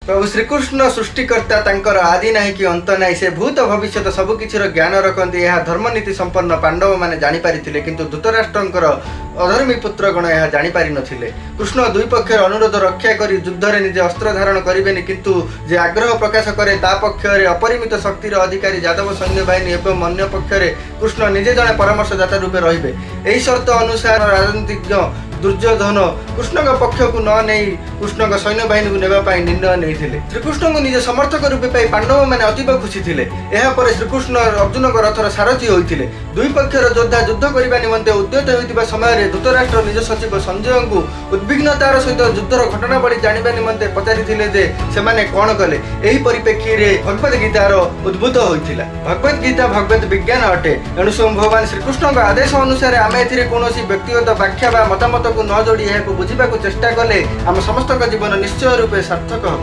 ପ୍ରଭୁ ଶ୍ରୀକୃଷ୍ଣ ସୃଷ୍ଟିକର୍ତ୍ତା, ତାଙ୍କର ଆଦି ନାହିଁ କି ଅନ୍ତ ନାହିଁ। ସେ ଭୂତ ଭବିଷ୍ୟତ ସବୁ କିଛିର ଜ୍ଞାନ ରଖନ୍ତି। ଏହା ଧର୍ମନୀତି ସମ୍ପନ୍ନ ପାଣ୍ଡବମାନେ ଜାଣିପାରିଥିଲେ, କିନ୍ତୁ ଧୃତରାଷ୍ଟ୍ରଙ୍କର ଅଧର୍ମୀ ପୁତ୍ରଗଣ ଏହା ଜାଣିପାରିନଥିଲେ। କୃଷ୍ଣ ଦୁଇ ପକ୍ଷର ଅନୁରୋଧ ରକ୍ଷା କରି ଯୁଦ୍ଧରେ ନିଜେ ଅସ୍ତ୍ର ଧାରଣ କରିବେନି, କିନ୍ତୁ ଯେ ଆଗ୍ରହ ପ୍ରକାଶ କରେ ତା ପକ୍ଷରେ ଅପରିମିତ ଶକ୍ତିର ଅଧିକାରୀ ଯାଦବ ସୈନ୍ୟବାହିନୀ ଏବଂ ଅନ୍ୟ ପକ୍ଷରେ କୃଷ୍ଣ ନିଜେ ଜଣେ ପରାମର୍ଶଦାତା ରୂପେ ରହିବେ। ଏହି ସର୍ତ୍ତ ଅନୁସାରେ ରାଜନୀତିଜ୍ଞ ଦୁର୍ଯ୍ୟୋଧନ କୃଷ୍ଣଙ୍କ ପକ୍ଷକୁ ନ ନେଇ କୃଷ୍ଣଙ୍କ ସୈନ୍ୟବାହିନୀକୁ ନେବା ପାଇଁ ନିର୍ଣ୍ଣୟ ନେଇଥିଲେ। ଶ୍ରୀକୃଷ୍ଣଙ୍କୁ ନିଜ ସମର୍ଥକ ରୂପେ ପାଇ ପାଣ୍ଡବମାନେ ଅତୀବ ଖୁସି ଥିଲେ। ଏହାପରେ ଶ୍ରୀକୃଷ୍ଣ ଅର୍ଜୁନଙ୍କ ରଥର ସାରଥୀ ହୋଇଥିଲେ। ଦୁଇ ପକ୍ଷର ଯୋଦ୍ଧା ଯୁଦ୍ଧ କରିବା ନିମନ୍ତେ ଉଦ୍ୟତ ହେଉଥିବା ସମୟରେ ଧୃତରାଷ୍ଟ୍ର ନିଜ ସଚିବ ସଞ୍ଜୟଙ୍କୁ ଉଦ୍ବିଗ୍ନତାର ସହିତ ଯୁଦ୍ଧର ଘଟଣାବଳୀ ଜାଣିବା ନିମନ୍ତେ ପଚାରିଥିଲେ ଯେ ସେମାନେ କ'ଣ କଲେ। ଏହି ପରିପ୍ରେକ୍ଷୀରେ ଭଗବତ ଗୀତାର ଉଦ୍ଭୂତ ହୋଇଥିଲା। ଭଗବତ ଗୀତା ଭଗବତ ବିଜ୍ଞାନ ଅଟେ। ଏଣୁ ସ୍ୱୟଂ ଭଗବାନ ଶ୍ରୀକୃଷ୍ଣଙ୍କ ଆଦେଶ ଅନୁସାରେ ଆମେ ଏଥିରେ କୌଣସି ବ୍ୟକ୍ତିଗତ ବ୍ୟାଖ୍ୟା ବା ମତାମତକୁ ନ ଯୋଡ଼ି ଏହାକୁ ବୁଝିବାକୁ ଚେଷ୍ଟା କଲେ ଆମ ସମସ୍ତଙ୍କ ଜୀବନ ନିଶ୍ଚୟ ରୂପେ ସାର୍ଥକ ହେବ।